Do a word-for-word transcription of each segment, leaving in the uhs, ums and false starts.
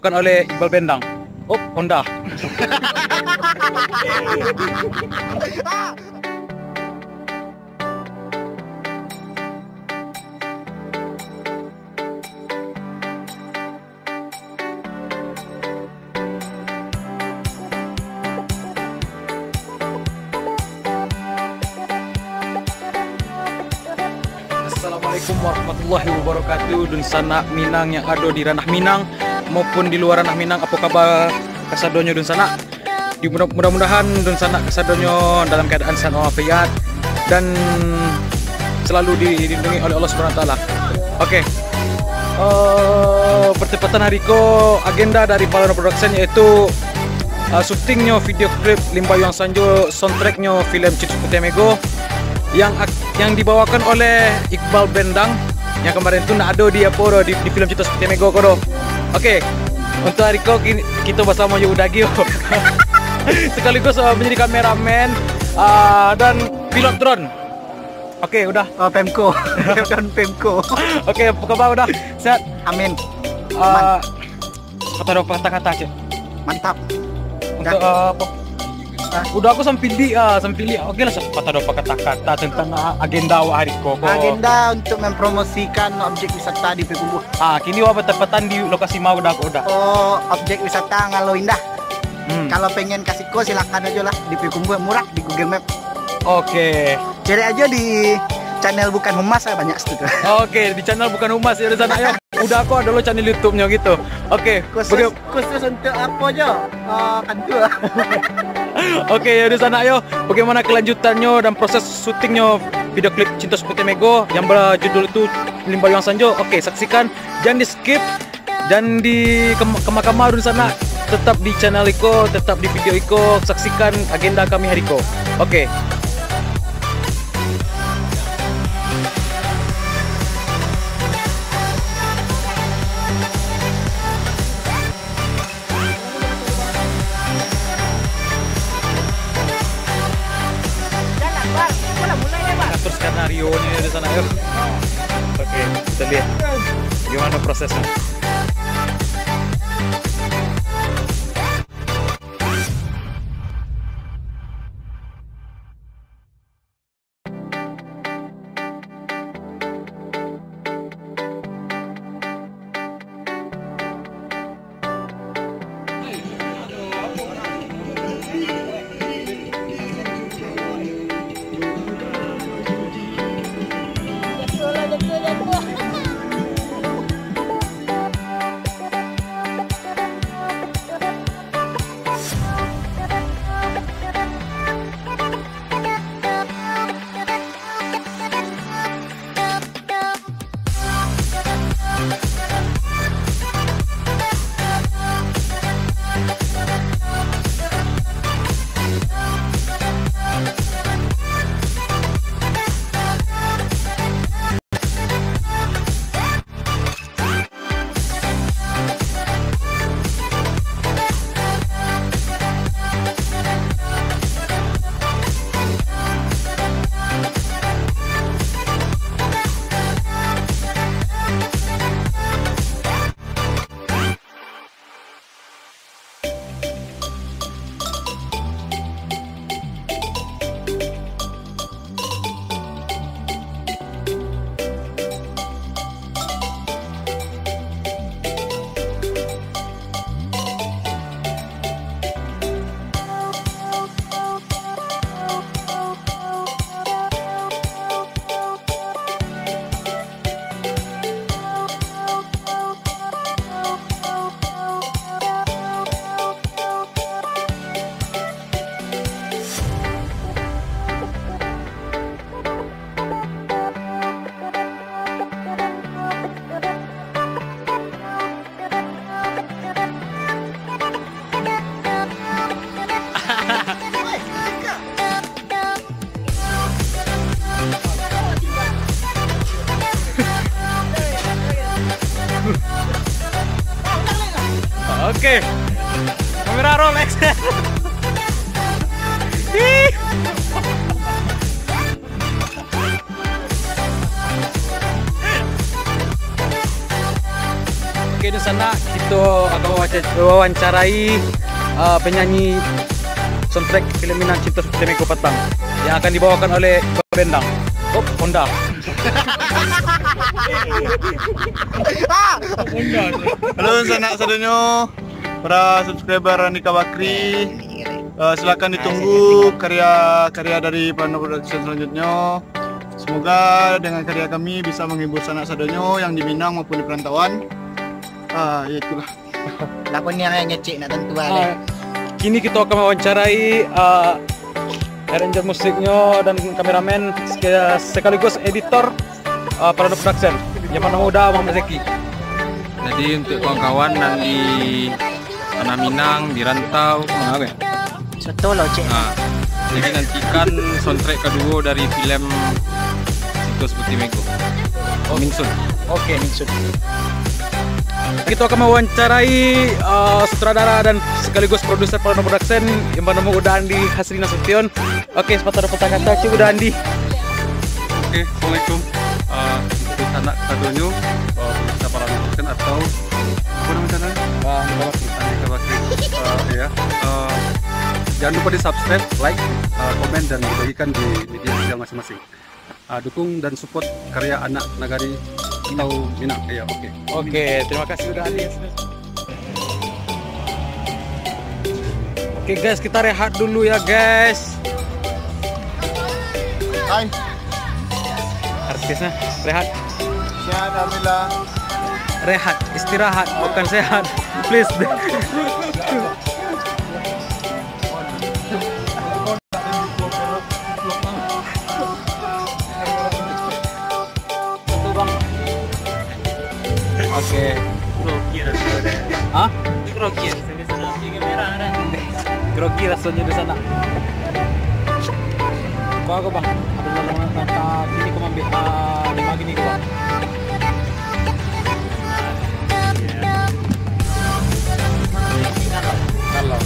Bukan oleh Iqbal Bendang. Oh, Honda. Assalamualaikum warahmatullahi wabarakatuh. Dunsanak Minang yang ado di ranah Minang maupun di lua ranah Minang, apo kaba kasadonyo dunsanak? Di mudah-, mudah-mudahan dunsanak kasadonyo dalam kaadaan sehat walafiat dan selalu dilindungi oleh Allah Subhanahu Wa Taala. Oke. Eh, pertepatan hari ko, agenda dari Palano Production yaitu, eh, syutingnyo video klip Limbayuang Sanjo, soundtracknyo film Cinto Seputiah Mego yang ak-, yang dibawakan oleh Iqbal Bendang yang kemarin tu nak ado di apo doh, di, di film Cinto Seputiah Mego ko doh. Oke. Untuk hari ko kini, kito basamo jo Uda Gio. Sekaligus, eh, menjadi kameramen, eh, dan pilot drone. Oke, udah. Oh, Pemko. Bukan Pemko. Oke, apa kabar, Uda? Sehat? Amin. Eh, patah dua patah kata, Cek. Mantap. Untuk, eh, apa? Hah? Uda, aku sampilik, ah, sampilik. Oke lah, patah dua patah kata tentang, ah, agenda awak hari ko, ko. Agenda untuk mempromosikan objek wisata di Payakumbuh. Ah, kini awak patah-patah di lokasi ma, Uda, ko, Uda? Oh, objek wisata Ngalo Indah. Hmm. Kalau pengen ka siko, silakan ajo lah di Payakumbuh, murah di Google Map. Oke. Cari aja di channel Bukan Humas, lah, banyak situ tu. Oke, di channel Bukan Humas, ya, di sana, yo. Uda ko ado lo channel YouTube-nyo gitu. Oke, khusus, baga- khusus untuk apo jo? Ah, kantua. Oke, ya, di sana, yo. Bagaimana kelanjutannyo dan proses syutingnyo video klip Cinto Seputiah Mego yang berjudul itu Limbayuang Sanjo? Oke, saksikan. Jangan di-skip. Dan di kem-, kama-kama dunsanak, tetap di channel iko, tetap di video iko, saksikan agenda kami hari ko. Oke. Atur skenario-nyo di sana, yo. Oke, kita lihat gimana prosesnya. Oke. Kamera roll, action. Ih. Oke, di sana kita akan wawanca-, wawancarai, uh, penyanyi soundtrack film Minang Cinto Seperti Mego Patang yang akan dibawakan oleh Bendang. Oh, Honda. Halo, sanak sadonyo, para subscriber Andika Bakri. Eh, silakan ditunggu karya-karya dari Prano Production selanjutnya. Semoga dengan karya kami bisa menghibur sanak sadonyo yang di Minang maupun di perantauan. Ah, ya itulah. Lah, ko ni yang ngecek nak tantu Ah, aleh. Kini kita akan wawancarai, ah, arranger musiknya dan kameramen sek-, sekaligus editor, ah, Prano Production yang bernama Uda Muhammad Zaki. Jadi untuk kawan-kawan nan di Tanah Minang, di rantau, ah, apa? Soto lo, cek. Ah, jadi nantikan soundtrack kedua dari filem Cinto Seperti Mego. Oh. Coming soon. Oke, coming soon. Kita akan mewawancarai, eh, sutradara dan sekaligus produser Prano Production yang bernama Uda Andi Hasri Nasution. Oke, sepatah dua patah kata, cik Uda Andi. Oke, assalamualaikum. Eh, untuk sanak sadonyo, eh, pemirsa Prano Production atau apa nama channel? Ah, Andika Bakri. Andika Bakri. Eh, ya. Eh, jangan lupa di subscribe, like, eh, komen, dan dibagikan di media sosial masing-masing. Ah, dukung dan support karya anak nagari atau Minang. Iya, oke. Oke, terima kasih udah hadir. Oke guys, kita rehat dulu ya guys. Hai. Artisnya rehat. Sehat, alhamdulillah. Rehat, istirahat, bukan sehat. Please. Oke. Grogi rasanya. Hah? Grogi rasanya. Grogi rasanya di sana. Kau apa, Bang? Ada lama kata ini kau ambil, ah, lima gini, Bang. Kalau.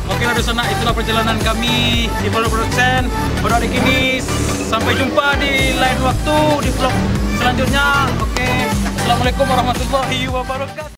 Oke lah, dosanak, itulah perjalanan kami di Vlog Production. Pada hari ini, sampai jumpa di lain waktu, di vlog selanjutnya. Oke, assalamualaikum warahmatullahi wabarakatuh.